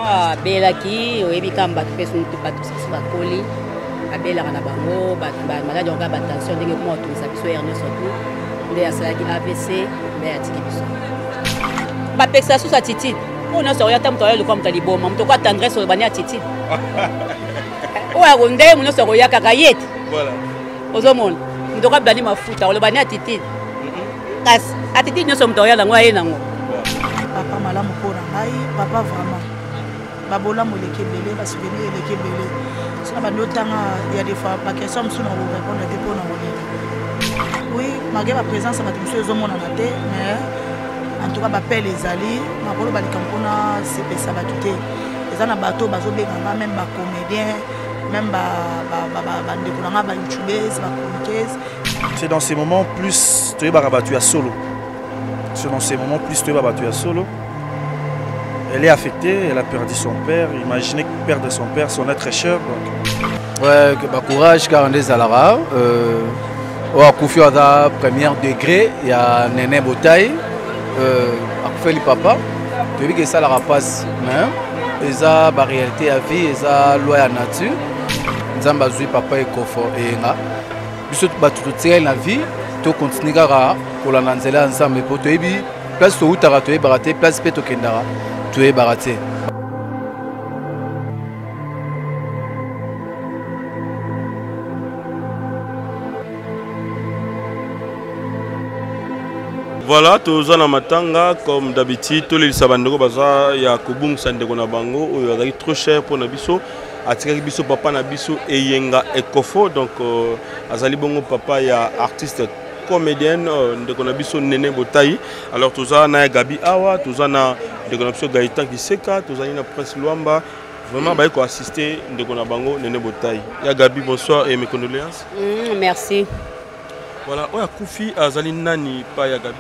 Abelaki, oyebi kaka bato mpe bato mosusu bakoli abelaka na bango maladi yango kaka batension ndenge ekoma kotungisa biso heure nyonso tu nde asalaki avc nde atiki biso. Bapekisa susu attitude oyo nyonso akoya ata moto aya lokola moto ya liboma, moto okoya tendresse oyo bani attitude oyo ako ndenge moto nyonso akoya kaka ye te, ozomona moto okoya bani mafuta oloba ni attitude, kasi attitude nyonso moto akoya nango aye nango. Papa malamu mpo na ngai, papa vraiment babolamu eleki ebele, basouvenir eleki ebele. So na bandi otanga ya des fois baquestion mosusu na korépondre te mpo na kolela. Oui, malgré baprésence ya bato mosusu ezomonana te, mais en tout cas bapele ezali nakoloba likambo mpona sepesa bato te. Eza na bato bazobenga nga, même bacomédien, même bandeko na nga bayoutubese, bachroniqueuse. C'est dans ces moments plus toyebaka bato ya solo. C'est dans ces moments plus toyeba bato ya solo. Elle est affectée, elle a perdu son père. Imaginez perdre son père, son être cher. Donc. Ouais, bah, courage car on est Zalara. Oyo akufi aza premier degré ya Nene Botai, akufeli papa. Toyebi ke esalaka mpasi, mais eza baréalité ya vie, eza loi ya nature. Nzambe azwi papa Ekofo Eyenga, biso bato totikali na vie, tokontinue kaka kolanda nzela ya Nzambe, mpo toyebi place towutaka, toyebaka te place mpe tokendaka, toyebaka te. Voilà, toza na matanga comme d'habitude. Tolelisa bandeko baza ya kobungisa ndeko na bango oyo azalaki trop cher mpona biso, atikaki biso papa na biso Eyenga Ekofo. Donc azali bongo papa ya artiste comédienne ndeko na biso Nene Botai. Alors toza na ya Gabi awa, toza na ndeko na biso Gaëtan Kiseka, tozali na Prince Luamba. Vraiment baye koassister ndeko na bango Nene Botai. Ya Gabi, bonsoir et mes condoléances. Merci. Voilà, oyo akufi azali nani pa ya Gabi?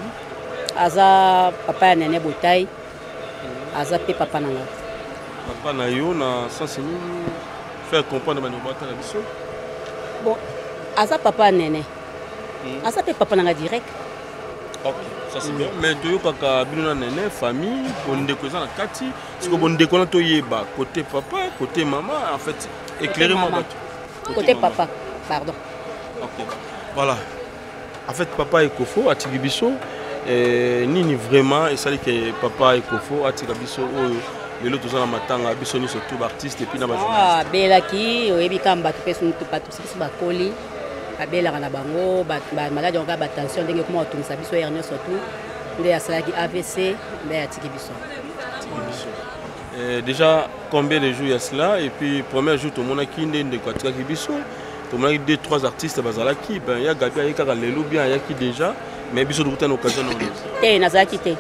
Aza papa ya Nene Botai, aza mpe papa na ngai. Papa na yo na sens nini? Faire comprendre bandeko batala biso. Bon, aza papa ya Nene, aza mpe papa na ngai direct. Ok, ça c'est bien. Mais toyokaka bino na Nene famille, bondeko eza na kati. Siko bondeko na toyeba côté papa, côté maman, en fait, éclairez-moi bato. Côté papa, pardon. Ok. Voilà. En fait, papa Ekofo atiki biso nini vraiment esali ke papa Ekofo atika biso oyo lelo toza na matanga biso nyonso tout baartiste et puis na bajournaliste. Abelaki, oyebi kaka bato mpe bato mosusu bakoli abelaka na bango maladi yango kaka batension ndenge ekoma kotungisa biso heure nyonso tu nde asalaki avc nde atiki biso. Déjà combien de jours ya cela? Et puis premier jour tomonaki nde ndeko atikaki biso, tomonaki deux trois artistes bazalaki. Ben ya Gabi aye kaka lelo, bien ayaki déjà, mais biso tokuta na occasion na te, nazalaki te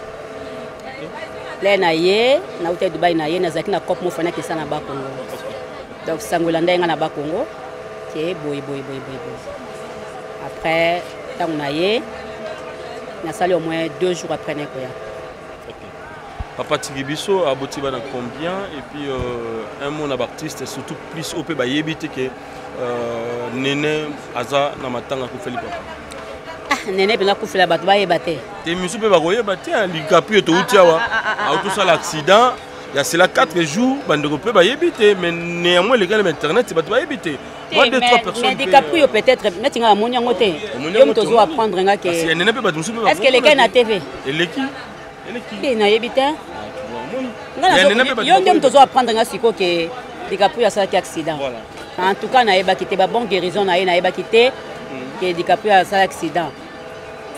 le na ye nauta Dubai na ye, nazalaki na cop mofana kesa na Bakongo. Donc sango elanda ye nga na Bakongo ke boye boye boye boye boye. Après ntango na ye nasali au moins 2 jours après nakoya. Papa tiki biso aboti bana combien? Et puis un mot na baartiste, surtout plus oyo mpe bayebi te ke Nene aza na matanga akufeli papa. Ah, Nene mpenza akufela bato bayeba te. Te, misu mpe bakoyeba te. Likapi oyo touti awa autosala accident ya cela 4 jours, bandeko mpe bayebi te, mais néanmoins elekali na internet, bato bayebi te. Mais DiCaprio peut-être neti nga namoni yango te, yo moto ozo apprendre nga ke Nene mpe bato mosusu mpe. Est ce que elekali na TV? Eleki. Te, nayebi te. Yo nde moto ozo apprendre nga sikoyo ke DiCaprio asalaki accident. En tout cas nayebaki te. Babon guérison na ye, nayebaki te ke DiCaprio asala accident.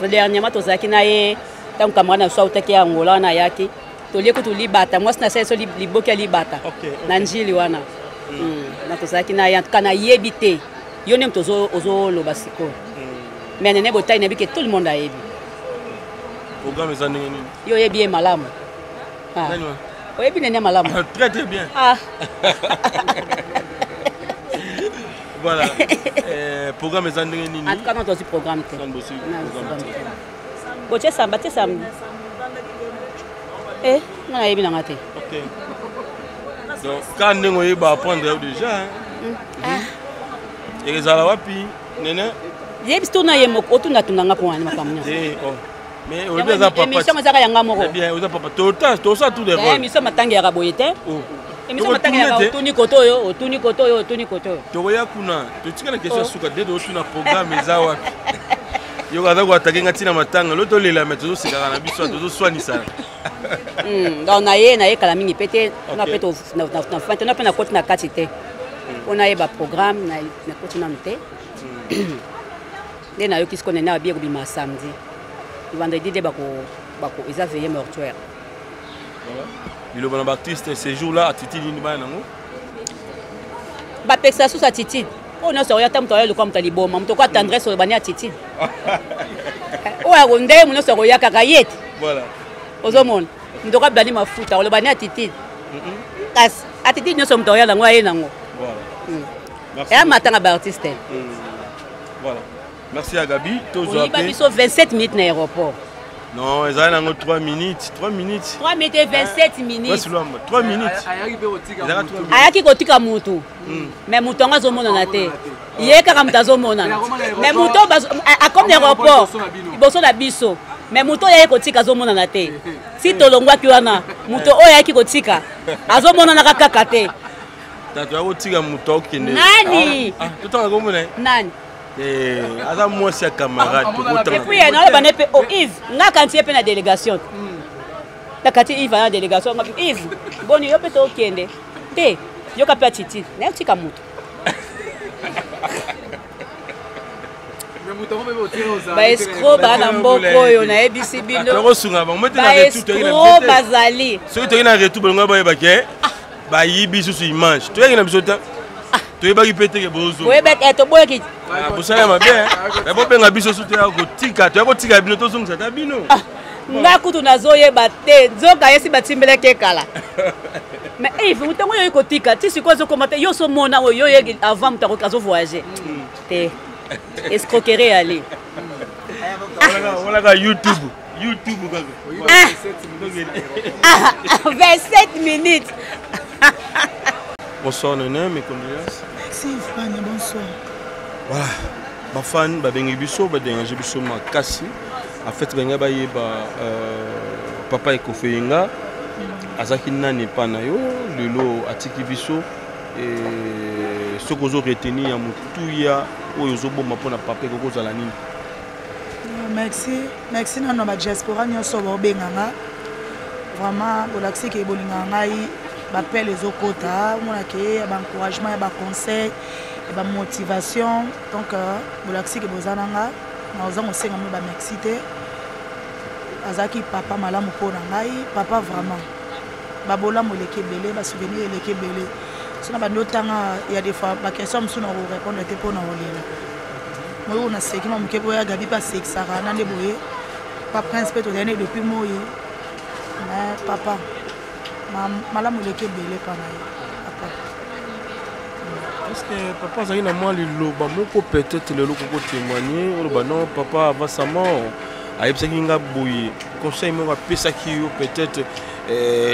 Dernièrement tozalaki na ye ntango camarade na biso autaki ya Angola wana, ayaki, tolie kutu libata, mwasi na sali so liboki ya libata na njili wana na tozalaki na ye. En tout cas nayebi te, yo nde moto ozoloba sikoyo. Mais Nene Botai nayebi ke tout le monde ayebi. Programme eza ndenge nini? Yo oyebi ye malamu, oyebi Nene malamu. Très très bien. Ah. Voilà, programme eza ndenge nini? En tout cas non, tozwi programme te. Botie samba, batie samedi eh, nga nayebi nanga te. Ok, donc ka ndenge oyeba apprendre yo déjà ezala wapi Nene? Yebi tuna ye moko, otunatuna nga mpo wana makambo nyonso. Mais olobi aza papa. Émission ezaka yanga moko. Bien, oza papa, tota tosala tout des rôles. Émission matanga yaka boye te. Émission matanga ya otuni koto oyo, otuni koto oyo, otuni koto oyo. Tokoya kuna, totika na question suka de totuna programme eza wapi. Yo aza ko attaquer nga tina matanga, lo tolela mais tozosekaka na biso, tozoswanisana. Donc na ye kala mingi pe te, na pe to na fin te, na pe na koti na kati te. Mpo nayeba programme na koti nanu te. Nde nayoki sikoyo nene abiye kobima samedi. Vendredi nde bako eza veillée mortuaire. Voilà. Liloba na baartiste ce jour là attitude nini baya nango? Bapekisa susu attitude. Oyo nyonso oya ata moto aya lokola moto ya liboma, moto okoya tendresse oyo bani attitude. Oyo ako ndenge moto nyonso akoya kaka ye te. Voilà. Ozomona moto okoya bani mafuta oloba ni attitude. Kasi attitude nyonso moto akoya nango aye nango. Voilà. Eya matanga ba artiste. Voilà. Merci à Gabi. Tozo Oyiba biso 27 minutes na aéroport. Non, ezali nango 3 minutes, 3 minutes. 3 minutes et 27 minutes. 3 minutes. Ayaki kotika mutu. Mais mutu yango azomonana te. Ye kaka mutu azomonana. Mais mutu akomi na aéroport liboso na biso. Mais mutu oyo ayaki kotika azomonana te. Si tolongwaki wana, mutu oyo ayaki kotika azomonanaka kaka te. Tata akotika mutu akokende. Nani? Totanga komona. Nani? Eh, aza mwasi ya camarade et puis naloba ne mpe oh Yves nga kanti ye mpe na délégation na kati Yves na délégation nga Yves boni yo mpe tokende te yoka mpe attitude naye tika moto baescro baa na mboka oyo nayebisi bino baescro bazali soki toki na retour bolongo bayeba ke bayibi susu image toyaki na biso te toyebaki mpe teke bozotoboyaki bosala mabe bobenga biso su toya kotika toya kotika bino tozongisa ta bino nga kutu nazoyeba te nzoka yesi batimbelaki ekala mais Yves motango oyo kotika ti sikoyo azokoma te yo osomona oyo yo avant moto azovoyage te escroquerie ale walaka YouTube YouTube kaka 27 minutes. Bonsoir Néné, mes condoléances. Merci Fane, bonsoir. Voilà. Bafan babengi biso badérange biso makasi. En fait benga bayeba papa Ekofo Eyenga azaki nani epa na yo lelo atiki biso soki ozo retenir ya motuya oyo ozobomba mpona papa ekoki kozala nini? Merci, merci nano ba diaspora nyonso baobenganga vraiment bolakisi ke bolingaka ngai bapele ezokota omona ke ya baencouragement ya baconseil ya bamotivation donc bolakisi ke boza na nga naoza kosenga mo bamerci te azalaki papa malamu mpo na ngai papa vraiment babolamu eleki ebele basouvenir eleki ebele so na bandi otanga ya des fois baquestion mosusu na korépondre te mpo na kolela moyo naseki mwa moke boya Gabi mpe asekisaka na nde boye pa prince mpe tozali ne depuis moi mais papa malamu eleki ebele mpa na ye papa. Est-ce que papa azalaki na mwa liloba moko peut-être lelo koko témoigner oloba non papa avant sa mort ayebisaki nga boye conseil moko apesaki yo peut-être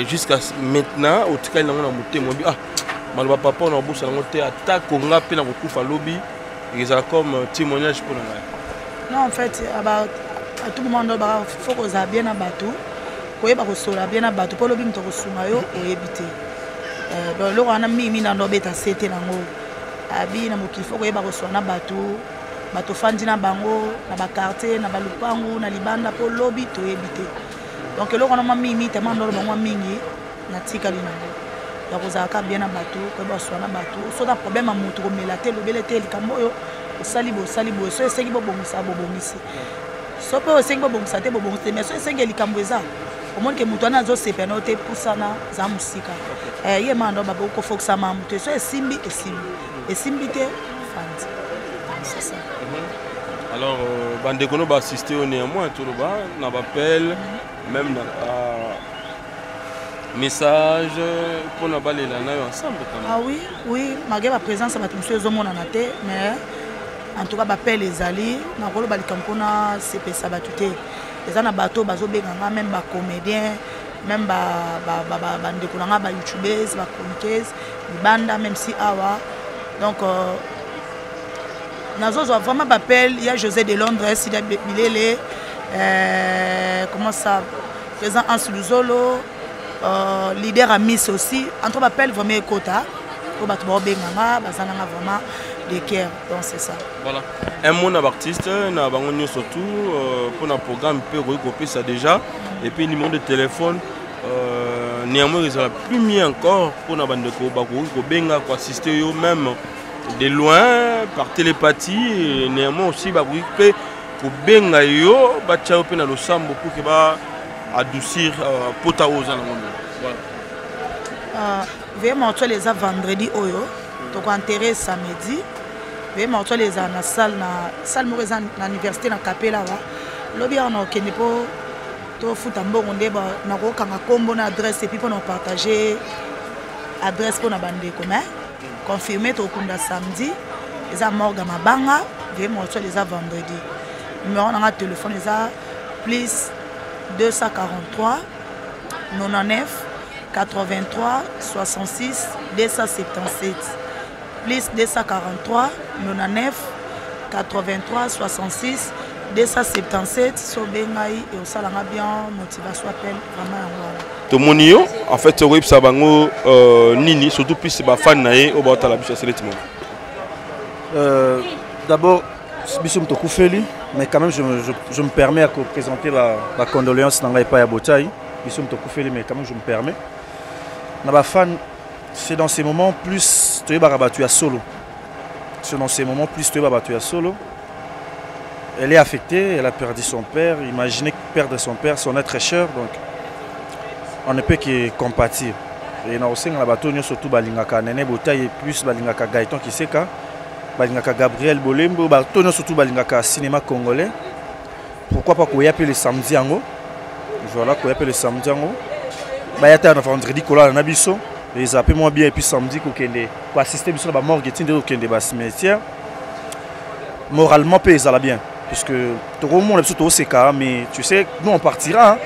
jusqu'à maintenant otikali nango na motema obi ah maloba papa oyo nakobosa yango te atako nga mpe nakokufa lobi ezala comme témoignage mpo na ngai. Non, en fait à tout moment ndo faut kozala bien na bato koyeba kosola bien na bato mpo lobi moto akosunga yo oyebi te. Donc eloko wana mingi na ndo obeta sete nango abi na mokili fo koyeba kosola na bato bato fandi na bango na baquartier na balupangu na libanda mpo lobi toyebi te. Donc eloko wana mwa mingi tema ndolo bango mingi natikali nango ya kozalaka bien na bato koyeba kosola na bato soki na problème ya moto komela te lobele te likambo oyo osali boye osali boye so esengi bobongisa bobongisi so mpe osengi bobongisa te bobongisi te mais so esengi likambo eza omoni ke moto wana azosepela na yo te pusana za mosika ye manda bakofokisama moto so esimbi esimbi esimbi te fandi c'est ça. Alors bandeko no baassiste yo néanmoins toloba na bapele même na message mpona balela na yo ensemble quand même. Ah oui, oui, malgré la présence ya bato mosusu ezomonana te mais en tout cas bapele ezali nakoloba likambo mpona sepesa bato te eza na bato bazobenga nga même bacomédien même bandeko na nga bayoutubers bachroniqueuse libanda même si awa donc nazozwa vraiment bapele ya José de Londres Sida Bilele comment ça président Hans Luzolo. Leader amis aussi, entre bapele vraiment ekota oyo bato baobenga nga, baza nanga vraiment de cœur. Donc c'est ça. Voilà, un mot na baartiste na bango nyonso tout mpona programme mpe okoki kopesa déjà, et puis numéro de téléphone. Néanmoins ezala plus mieux encore mpona bandeko bakoki kobenga, koassiste yo même de loin par télépathie. Néanmoins aussi bakoki mpe kobenga yo, batya yo mpe na losambo pour ke ba adoucir pota oyo oza nango. Voilà. Veillée mortuaire eza vendredi oyo, tokoenterre samedi. Veillée mortuaire ezala na salle, na salle moko eza na université na Kapela awa. Lobi awa na okende mpo tofuta mbongo nde nakokanga nkombo na adresse, et puis mpona kopartage adresse mpona bandeko. Mais confirmé, tokunda samedi, eza morgue Mabanga. Veillée mortuaire eza vendredi. Numéro nanga téléphone eza +243 99 83 66 277, +243 99 83 66 277. So bengai eosalanga bien, motivation, appel vraiment yango wana. Tomoni yo, en fait okoyebisa bango nini, surtout plus bafan na ye oyo baotala biso ya seleti mo? D'abord biso moto okufeli, mais quand même je me permets à présenter ba condoléance na ngai epai ya Botai. Biso moto okufeli, mais quand même je me permets na bafan. C'est dans ces moments plus toyebaka bato ya solo, c'est dans ces moments plus toyeba bato ya solo. Elle est affectée, elle a perdu son père. Imaginez perdre son père, son être cher. Donc on ne peut que compatir. Et na osenga na bato nyonso surtout balingaka Nene Botai et plus balingaka Gaëtan Kiseka, balingaka Gabriel Bolembo, bato nyonso surtout balingaka cinéma congolais, pourquoi pas koya mpe le samedi yango. Voilà, koya mpe le samedi yango, baya ta na vendredi kolala na biso, eza mpe mwa bien, et puis samedi kokende koassiste biso na bamorgue, etinde kokende bacimetière. Moralement mpe ezala bien, puisque tokomona biso tooseka, mais tu sais, nous on partira, hein.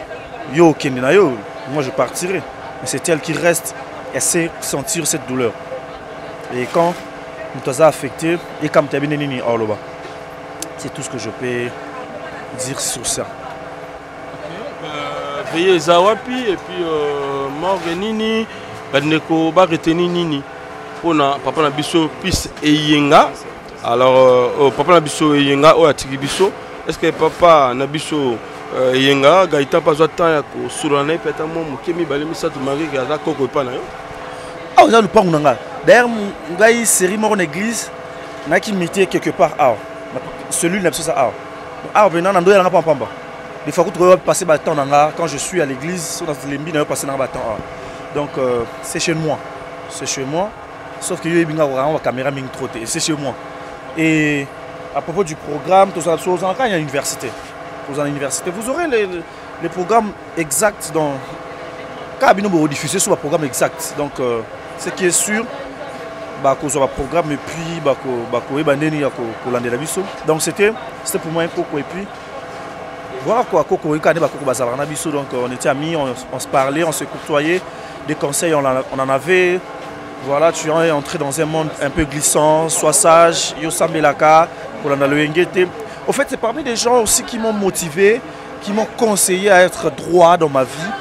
Yo okende na yo, moi je partirai, mais c'est elle qui reste. Elle sait sentir cette douleur, et quand moto aza affecté ekamta bino nini oloba. C'est tout ce que je peux dire sur ça. Veillée eza wapi, et puis morgue nini, bandeko baretenir nini mpona papa na biso Pise Eyenga? Alors papa na biso Eyenga oyo atiki biso, est ce que papa na biso Eyenga Gaëtan mpe azwa temps ya kosolola na ye mpe ata mwa moke, mibale, misato, marike aza koko epa na yo? Awa eza lupangu na ngai. D'ailleurs ngai série moko na église nayaki mité quelque part awa, cellule na biso eza awa. Awa mpena na ndoyelanga pampamba. Des fois kutu koyo passer batemps na nga quand je suis à l'église, so nalembi na yo passer nanga batemps awa. Donc c'est chez moi, c'est chez moi, sauf que yo yebi nga kokanga bacaméra mingi trop te. C'est chez moi. Et à propos du programme, tozala biso ozala ya université, tozala na université, vous aurez les programmes exacts dans kaka bino bokodiffuser sur baprogramme exact. Donc ce qui est sûr, bakozwa baprogramme et puis bakoyeba ndeni ya kolandela biso. Donc c'était pour moi un koko, et puis voilà quoi, koko oyika nde bakoko bazalaka na biso. Donc on était amis, on se parlait, on se courtoyait, des conseils on en avait. Voilà, tu es entré dans un monde un peu glissant, sois sage, yo sambelaka kolanda loyenge te. Au fait, c'est parmi des gens aussi qui m'ont motivé, qui m'ont conseillé à être droit dans ma vie,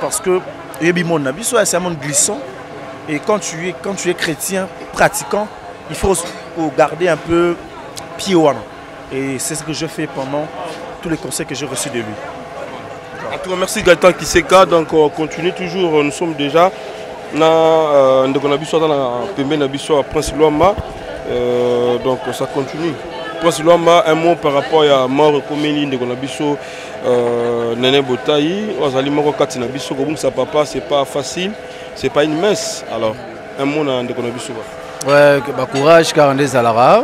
parce que oyebi monde na biso, c'est un monde glissant, et quand tu es chrétien pratiquant, il faut garder un peu pied wana, et c'est ce que je fais pendant tous les conseils que j'ai reçus de lui. En tout cas, merci Gaëtan Kiseka. Donc on continue toujours, nous sommes déjà na ndeko na biso aza na pembeni na biso ya Prince Lwamba. Donc ça continue. Prince Lwamba, un mot par rapport ya mort ekomeli ndeko na biso Nene Botai oyo azali moko kati na biso. Kobungisa papa, c'est pas facile, c'est pas une messe. Alors un mot na ndeko na biso ba. Ouais, bacourage kaka nde ezalaka.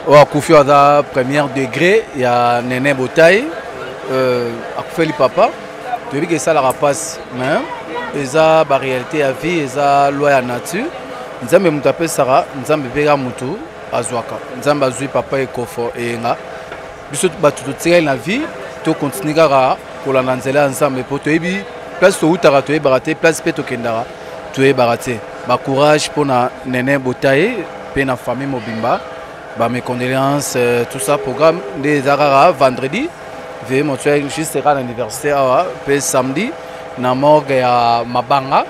Oyo akufi oyo aza première degré ya Nene Botai, akufeli papa. Toyebi ke esalaka mpasi, mais eza baréalité ya vie, eza loi ya nature. Nzambe moto apesaka, Nzambe mpe ka motu azwaka. Nzambe azwi papa Ekofo Eyenga. Biso bato totikali na vie, tokontinue kaka kolanda nzela ya Nzambe, mpo toyebi place towutaka, toyebaka te place mpe tokendaka, toyebaka te. Bacourage mpona Nene Botaye mpe na famille mobimba, bames condoléances, tout ça. Programme nde eza kaka vendredi, veillée mortuaire juste kaka na université awa, mpe samedi Na morgue ya Mabanga,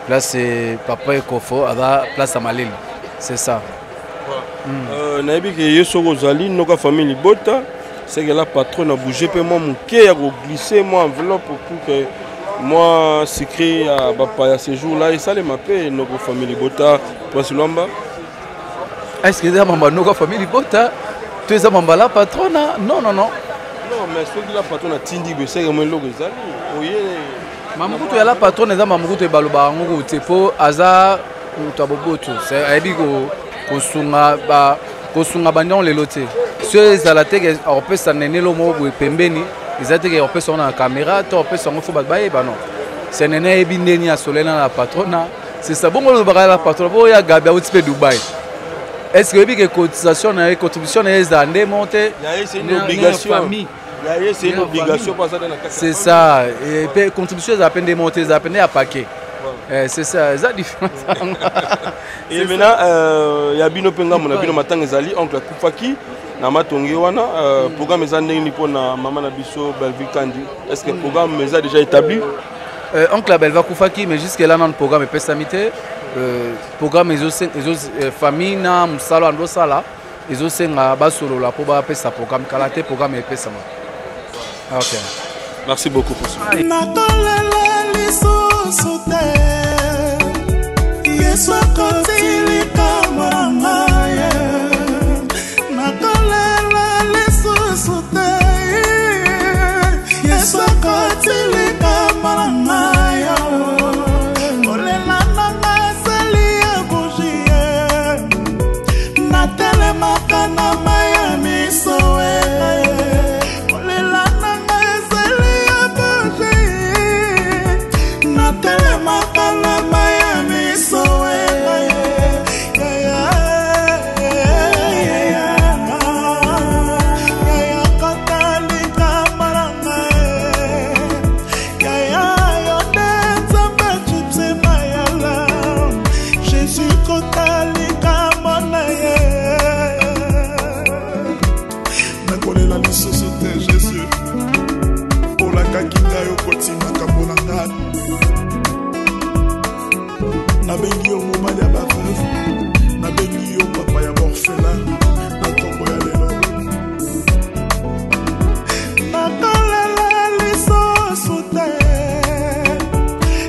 place papa Ekofo aza place ya malili, c'est ça. Nayebi ke ye soki ozali noka famille libota seke la patronne a bouge mpe mwa moke ya koglisse mwa enveloppe pour que mwa secret ya bapaya séjour là esalema mpe noko famille libota. Prince Lwamba. Est ce que eza mamba noka famille libota to eza mamba la patrona? Non, non, non. Non, mais soki la patronne atindi boye, seke mwa eloko ezali oye. Mamukutu ya la patronne eza mamukutu ebalobaka yango kutu te, mpo aza moto ya boboto, ayebi kosunga kosunga bandiango lelo te. So ezala te ke akopesa nene elo moko boye pembeni, eza te ke akopesa yango na caméra to akopesa yango fo bato bayeba. Non, se nene ayebi ndeni asolela na la patrona, c'est ça. Bongo olobaka la patrona po ya Gabi auti mpe Dubai. Est ce que oyebi ke cotisation na ye, contribution na ye ezala nde mo te? Ya ye c'est une obligation. Ya ye c'est une obligation po aza na kati. C'est ça. Et pe contribution ezala mpe nde mo te, ezala mpe nde ya paquet. C'est ça, eza différence. Et maintenant ya bino mpe ngambo na bino, matanga ezali, oncle akufaki na matonge wana, programme eza ndenge nini mpona mama na biso Bellevue Kandi? Est ce que programme eza déjà établi? Oncle Abel akufaki, mais jusque là nano programme epesami te. Programme ezo, famille na mosala ando osala, ezosenga basolola mpo bapesa programme. Kala te programme epesama. Ok. Merci beaucoup pour ce. Nakolela lisusu te, Yesu akoti likambo na ngai. Nakolela lisusu te, Yesu akoti likambo na ngai. Kolela na ngai esali ya bougie, natelemaka na mai ya miso. Kolela na ngai ezali ya bougie, natelemaka na mai ya miso. Yaya, kota likambo na ngai. Yaya, yo nde Nzambe Chipsi Mayala. Jésus, kota likambo na ye. Nakolela lisusu te. Jésus, olakaki ngai okoti makambo na ngai. Nabengi yo mobali ya baveuve, nabengi yo papa ya baorphelin na ntongo ya lelo. Nakolela lisusu te,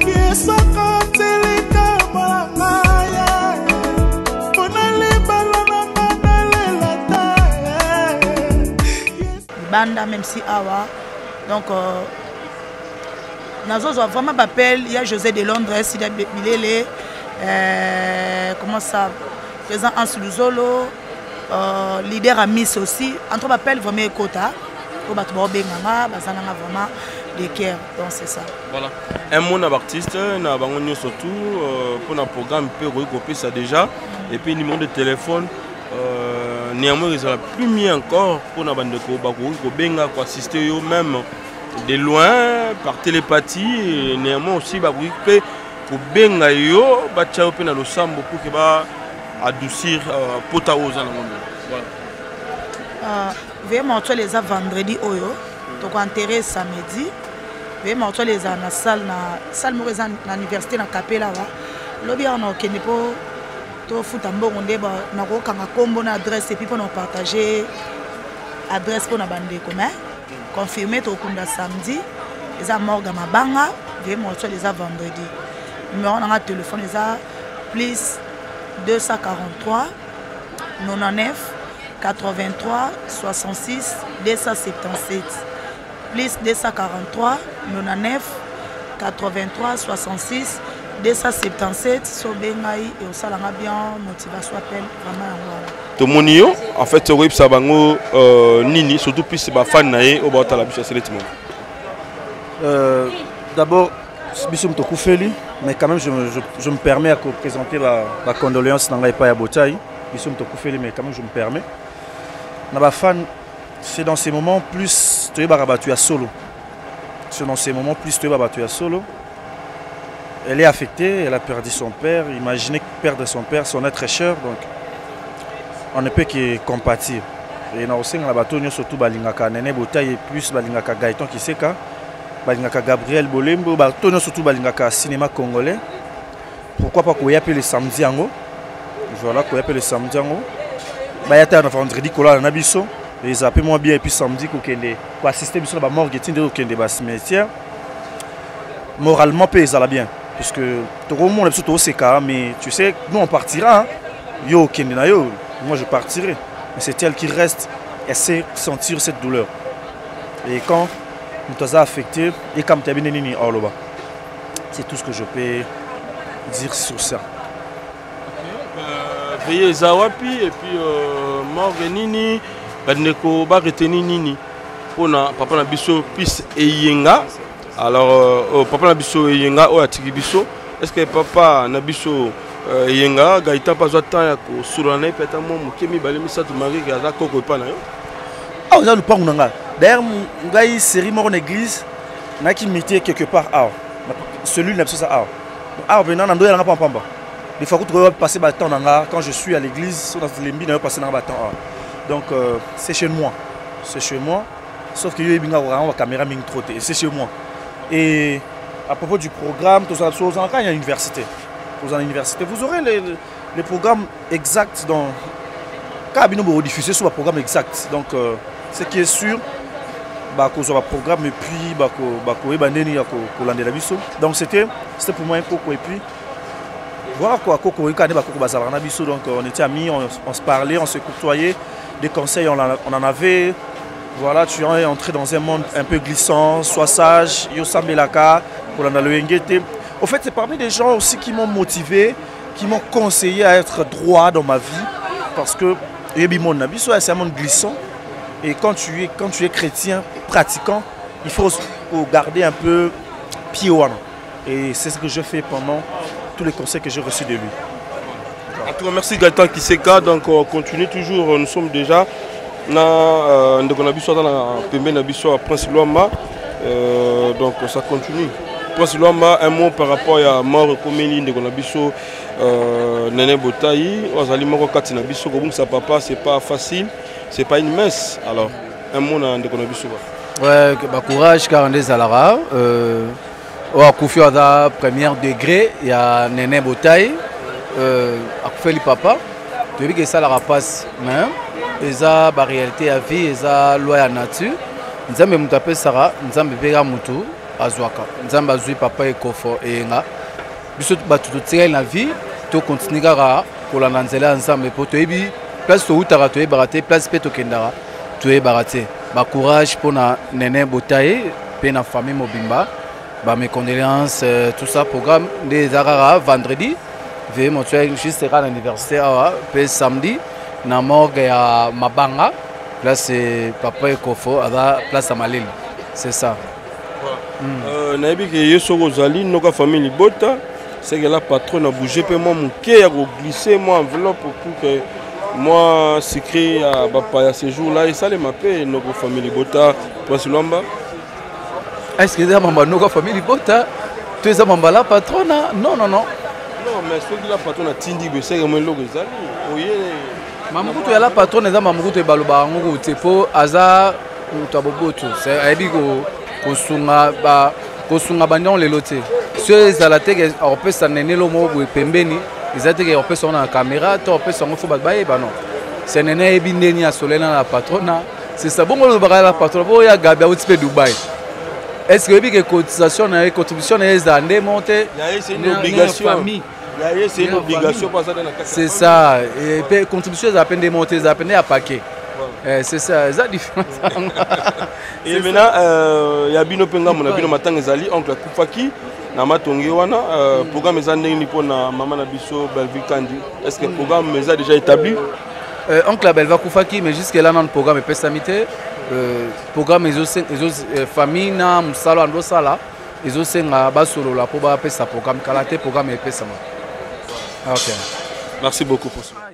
Yesu akoti likambo na ngai. Mpona libala na nga nalela te. Libanda, même si awa, donc nazozwa vraiment baappel ya José de Londres, Sida Bilele, comment ça, président Hans Luzolo, leader amis aussi, entre baappel vraiment ekota po bato baobenganga, baza nanga vraiment de cœur. Donc c'est ça. Voilà, un mot na baartiste na bango nyonso tout mpona programme mpe okoki kopesa déjà, et puis numéro de téléphone. Néanmoins ezala plus mieux encore mpona bandeko bakoki kobenga, koassiste yo même de loin par télépathie. Néanmoins aussi bakoki mpe kobenga yo, batya yo mpe na losambo pour ke ba adoucir pota oyo oza nango. Voilà. Veillée mortuaire eza vendredi oyo, tokoenterre samedi. Veillée mortuaire ezala na salle, na salle moko eza na université na Kapela awa. Lobi awa na okende mpo tofuta mbongo nde nakokanga nkombo na adresse, et puis mpona kopartage adresse mpona bandeko. Mais confirmé, tokunda samedi, eza morgue ya Mabanga. Veillée mortuaire eza vendredi. Numéro nanga téléphone eza plus 243 99 83 66 277, plus 243 99 83 66 277. So bengai eosalanga bien, motivation, appel vraiment yango wana. Tomoni yo, en fait okoyebisa bango nini, surtout plus bafan na ye oyo baotala biso ya seleti mo? D'abord, biso moto okufeli, mais quand même je me permets à présenter ba condoléance na ngai epai ya Botai. Biso moto okufeli, mais quand même je me permets na bafan. C'est dans ces moments plus toyebaka bato ya solo, c'est dans ces moments plus toyeba bato ya solo. Elle est affectée, elle a perdu son père. Imaginez perdre son père, son être cher. Donc on ne peut que compatir. Et na osenga na bato nyonso tu balingaka Nene Botai, plus balingaka Gaëtan Kiseka. Balingaka Gabriel Bolembo, bato nyonso surtout balingaka cinéma congolais. Pourquoi pas koya pe le samedi yango. Voilà, koya pe le samedi yango. Baya ta na vendredi kolala na biso. Eza pe mwa bien et puis samedi kokende ko assister biso na ba morgue tinde kokende ba cimetière. Moralement pe ezala bien puisque tokomona biso toseka, mais tu sais, nous on partira, hein. Yo okende na yo, moi je partirai. Mais c'est elle qui reste, elle sait sentir cette douleur. Et quand moto aza affecté, et comme tu nini oloba. C'est tout ce que je peux dire sur ça. Veillée eza wapi et puis morgue nini, bandeko bareteni nini mpona papa na biso Pise Eyenga. Alors papa na biso Eyenga oyo atiki biso, est ce que papa na biso Eyenga Gaëtan mpe azwa temps ya kosolola na ye mpe ata mwa moke mibale misato, malgré aza koko epa na yo? Awa eza lupangu na ngai. D'ailleurs ngai série moko na église nayaki mité quelque part awa, cellule na biso eza awa. Awa mpena na ndoyelanga pampamba. Des fois kutu koyo passer ba temps na nga quand je suis à l'église, so nalembi na yo passer na nga ba temps awa. Donc c'est chez moi, c'est chez moi, sauf que yo yebi nga kokanga ba caméra mingi trop te. C'est chez moi. Et à propos du programme, tozala biso ozalaka ya université, tozala na université, vous aurez les programmes exacts dans kaka bino bokodiffuser sur baprogramme exact. Donc ce qui est sûr, bakozwa baprogramme et puis bakoyeba ndeni ya kolandela biso. Donc c'était pour moi un koko et puis voilà quoi, koko oyika nde bakoko bazalaka na biso. Donc on était amis, on se parlait, on se courtoyait, des conseils on en avait. Voilà, tu es entré dans un monde un peu glissant, sois sage, yo sambelaka kolanda loyenge te. Au fait, c'est parmi des gens aussi qui m'ont motivé, qui m'ont conseillé à être droit dans ma vie, parce que oyebi monde na biso, c'est un monde glissant, et quand tu es chrétien pratiquant, il faut garder un peu pied wana. Et c'est ce que je fais pendant tous les conseils que j'ai reçus de lui. En tout cas, merci Gaëtan Kiseka. Donc on continue toujours, nous sommes déjà na ndeko na biso aza na pembeni na biso ya Prince Lwamba. Donc ça continue. Prince Lwamba, un mot par rapport ya mort ekomeli ndeko na biso Nene Botayi, oyo azali moko kati na biso. Kobungisa papa, c'est pas facile, c'est pas une messe. Alors un mot na ndeko na biso. Ouais, bacourage kaka nde ezalaka. Oyo akufi oyo aza première degré ya Nene Botai, akufeli papa. Toyebi ke esalaka mpasi, mais eza baréalité ya vie, eza loi ya nature. Nzambe moto apesaka, Nzambe mpe kaka motu azwaka. Nzambe azwi papa Ekofo Eyenga. Biso bato totikali na vie, tokontinue kaka kolanda nzela ya Nzambe, mpo toyebi place toutaka, toyebaka te place mpe tokendaka, toyebaka te. Bacourage mpona Nene Botaye mpe na famille mobimba, bames condoléances, tout ça. Programme nde eza kaka vendredi, veillée mortuaire juste kaka na université awa, mpe samedi na morgue ya Mabanga, place papa Ekofo aza, place ya malili, c'est ça. Nayebi ke ye soki ozali noka famille libota sekela patron na bouge mpe mwa moke ya koglisse mwa enveloppe pour que mwa secret ya bapaya séjour là esalema mpe noko famille libota, Prince Lwamba. Est ce que eza mamba noka famille libota to eza mamba la patrona? Non, non, non. Non, mais soki la patron atindi boye, seke mwa eloko ezali oye. Mamukutu ya la patronne eza mamukutu ebalobaka yango kutu te, mpo aza moto ya boboto, ayebi kosunga bandiango lelo te. So ezala te ke akopesa Nene lo moko boye pembeni, eza te ke akopesa yango na caméra to akopesa yango fo bato bayeba. Non, c'est Nene ayebi ndeni asolela na patrona, c'est ça. Bongo olobaka la patronne po ya Gabi auti mpe Dubai. Est ce que oyebi ke cotisation na ye, contribution na ye ezala nde mo te? Ya ye, c'est une obligation. Famille. Ya ye, c'est une obligation po aza nde na kati. C'est ça. Et puis contribution ezala mpe nde mo te, ezala mpe nde ya paquet. C'est ça, eza différence. Et maintenant ya bino mpe ngambo na bino, matanga ezali, oncle akufaki na matonge wana, programme eza ndenge nini mpona mama na biso Bellevue Kandi? Est ce que programme eza déjà établi? Oncle Abel akufaki, mais jusque là nanu programme epesami te. Programme ezo, famille na mosala ando osala, ezosenga basolola mpo bapesa programme. Kala te programme epesama. Ok. Merci beaucoup pour ça.